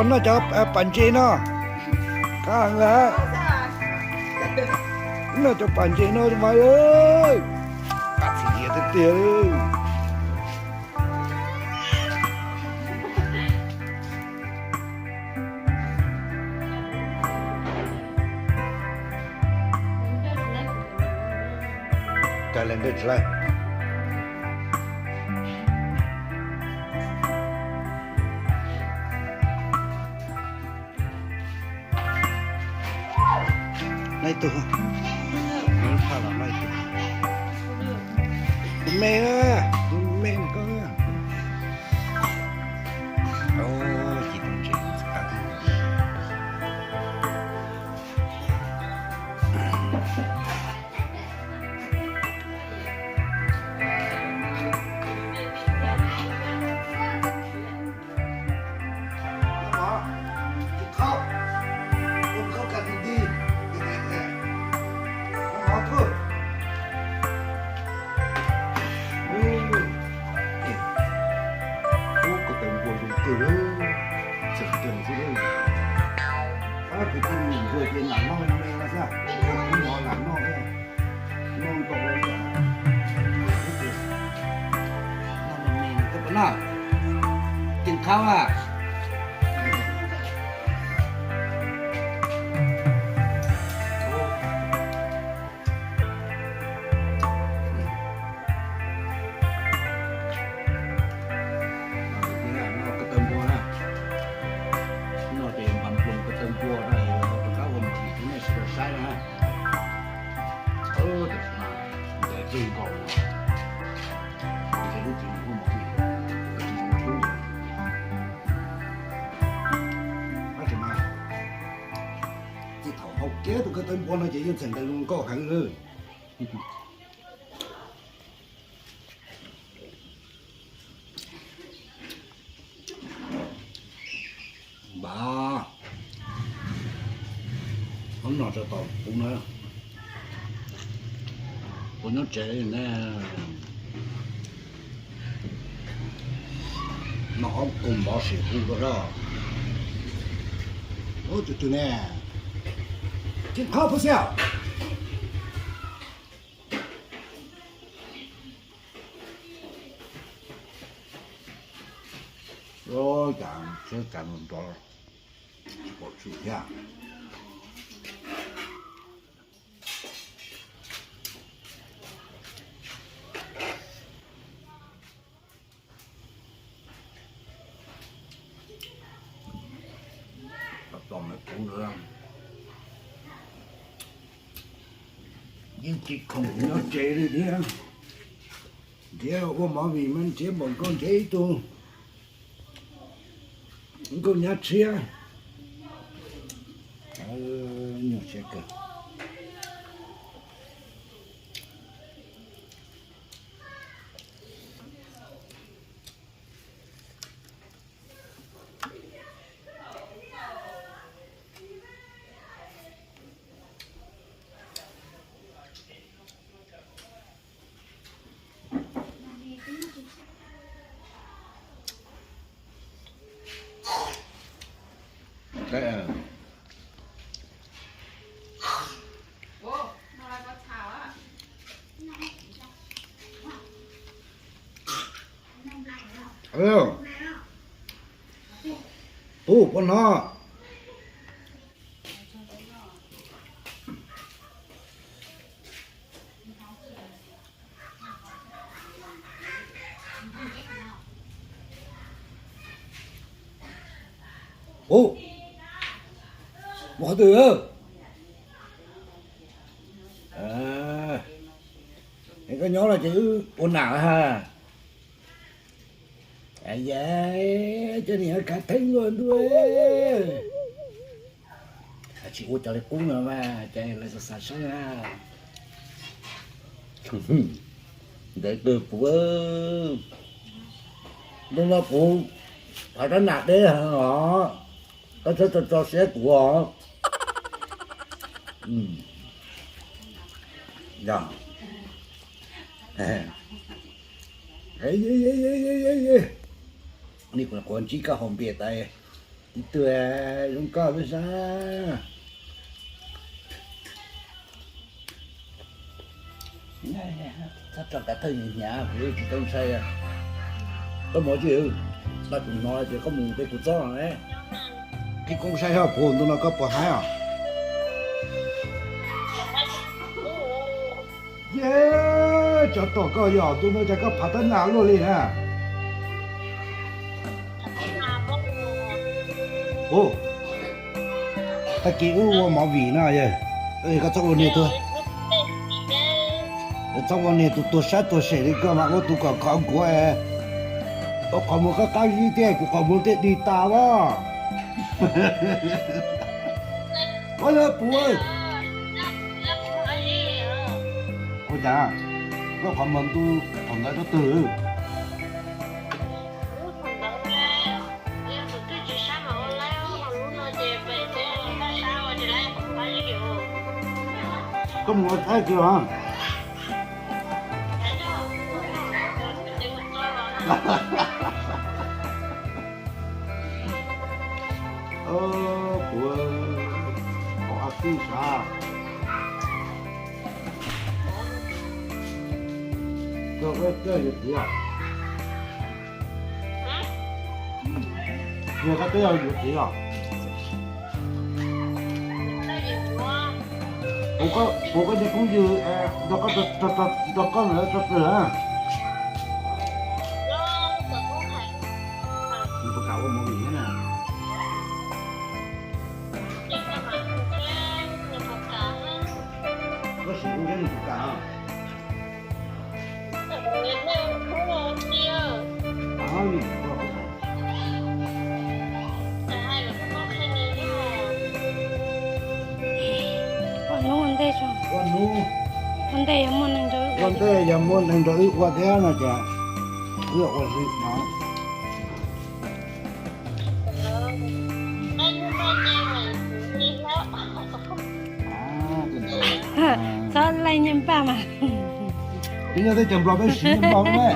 Noj cov pas ntses no, qab heev lawm. Noj cov pas ntses no mas, qab txhim hiav tiag tiag. Cas leej twg tsis laij? Laij tug, laij tug. Tus me na, tus me koj. Ci tus ntses txhab. Ub, ko taw npua zoo kawg, tseem ceeb xwb. Ob tug tij mus npua ces lam noj me no xwb, kuv mov lam noj thiab. Noj nkaus, noj me me no koj puas noj? Ceeb qhab a. Noj ko taw npua na, noj ces npam nploos ko taw npua no, rov qab ua mus dim rau nej sawv daws saib na. Tab sis mas ncav ceg nkaus no, lub tsis mus ua mus dim, tsis mus hlub. Tab sis mas txij thaum haus kiag tus ko taw npua no ces yeej txawm nqes zoo nkauj heev lawm. Npam, ob no tso tom kuv na, kuv nyob tsev ne, noj ob kub npov sim hu rau soj. Ub, tus twg ne? Ceeb qhab puas xia? Ua cas tsheb cas nrov nrov, pom tshwm thiab. Tos me kuv ntawd yeej tsis khoom nyob tsev li thiab. Nrhiav ua movie mas nrhiav npaum nkaus nrhiav ib tug nkauj nyab tshiab. Nyuaj siab kawg. Pub puas hnov? Ub, mus qhov twg? Es koj nyob los ces wb ua nam ha. Yam, cov niam khav theeb luaj ntuj. Tsis ua cov li qub no mas ces lawv xav xav saib na. Ntev kawg puv. Ntuj no kuv hais rab nam deb heev os, koj txhob tso tso siab kuv os. Yog, nej kuv ntsib koj haus npias tas. Ib tug zoo nkauj peb sab. Txhob tso kav thawj hnyav hnyav, kuv tsis tau ntshai. Koj mus tsis, tau kuv hnov ces koj mus tej kuv txob. Qhib koob saib seb puag ntu no koj puas haib os. Yej, tsov tom koj yog ntu no cas koj phav tab nas luaj li na. Ub, tag kis wb ua movie no yog, koj txhob ua niag tuag, txhob ua niag tus tuag sab tuag sem li koj mas ua tus kom khov khuav. Ua qhov muag qab qab zib thiab kuv qhov muag thiaj dig tas as. Ua yog puas, ua cas koj qhov muag ntu thaum ntawd rau twg? Koj mus ua thaij kiag os. Kuv, kuv a tij sav, koj yuav txiv os. Yog koj twb yog yuav txiv os. Kuv koj niag phooj ywg nrog koj, nrog koj ntawd rau pawg na. Nws puas kam ua movie thiab na? Koj sim kuv thiab nws puas kam? Ua hnub ua ntej, ua ntej yog muaj neeg nrog wb ua thiab no ces wb ua xwb no. Txhob laij nyiaj npaj mas. Peb nyob teb chaws Nplog peb siv nyiaj Nplog ne.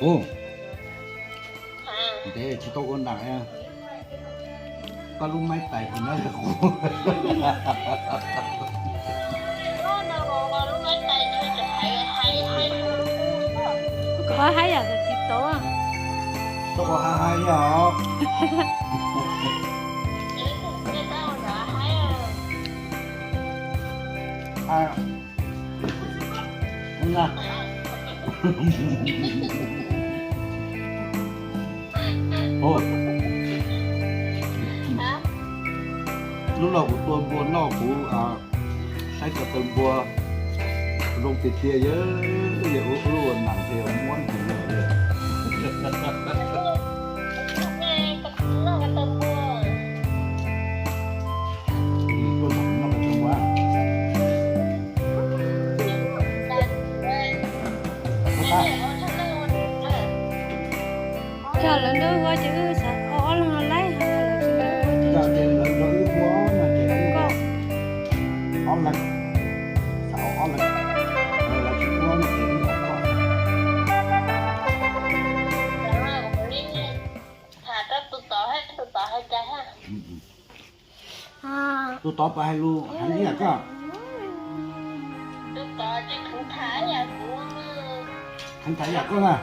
Ub, ntev tsis tau ua nram. Koj lub maib tais kuv nyob qhov, koj haib yam tsis tau. Koj haib haib os. Lub no kuv tua npua noj, kuv saib ko taw npua zoo tiag tiag, yog ua ua nam ces muab ntsis no. Coj lawv nrog ua ces wb xav ua ob leeg no laib. Coj ces lawv nrog wb ua no ces wb ob leeg, xav ua ob leeg, lawv tsis ua no ces wb ua koj. Tus tod puas hais lus heev ib yam koj? Heev tham ib yam koj na.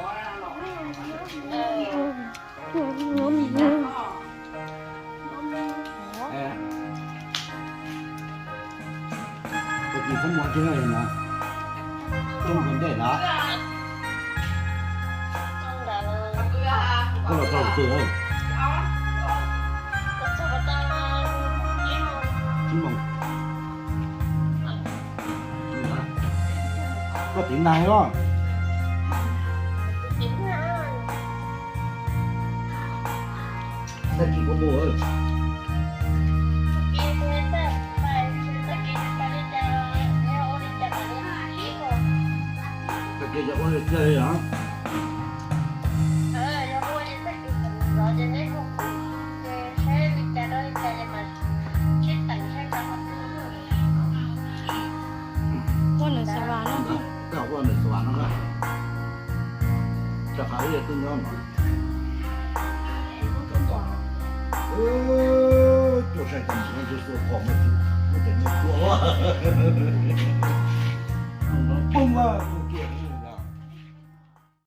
Koj tsis txhob muaj tsis no, txhob muaj ntej na. Koj los tau twg? Tsib moos. Koj tiv nag los? Tag kis kuv mus. Tag kis yog ua li cas li os? Ua nws xav vas no. Koj ua nws xav vas no na. Hav ib yog tub nyob no. Tuaj saib cov mus no tsuag tsuag qhov muaj tus, muaj tus nyob tuaj. Poob lawm tus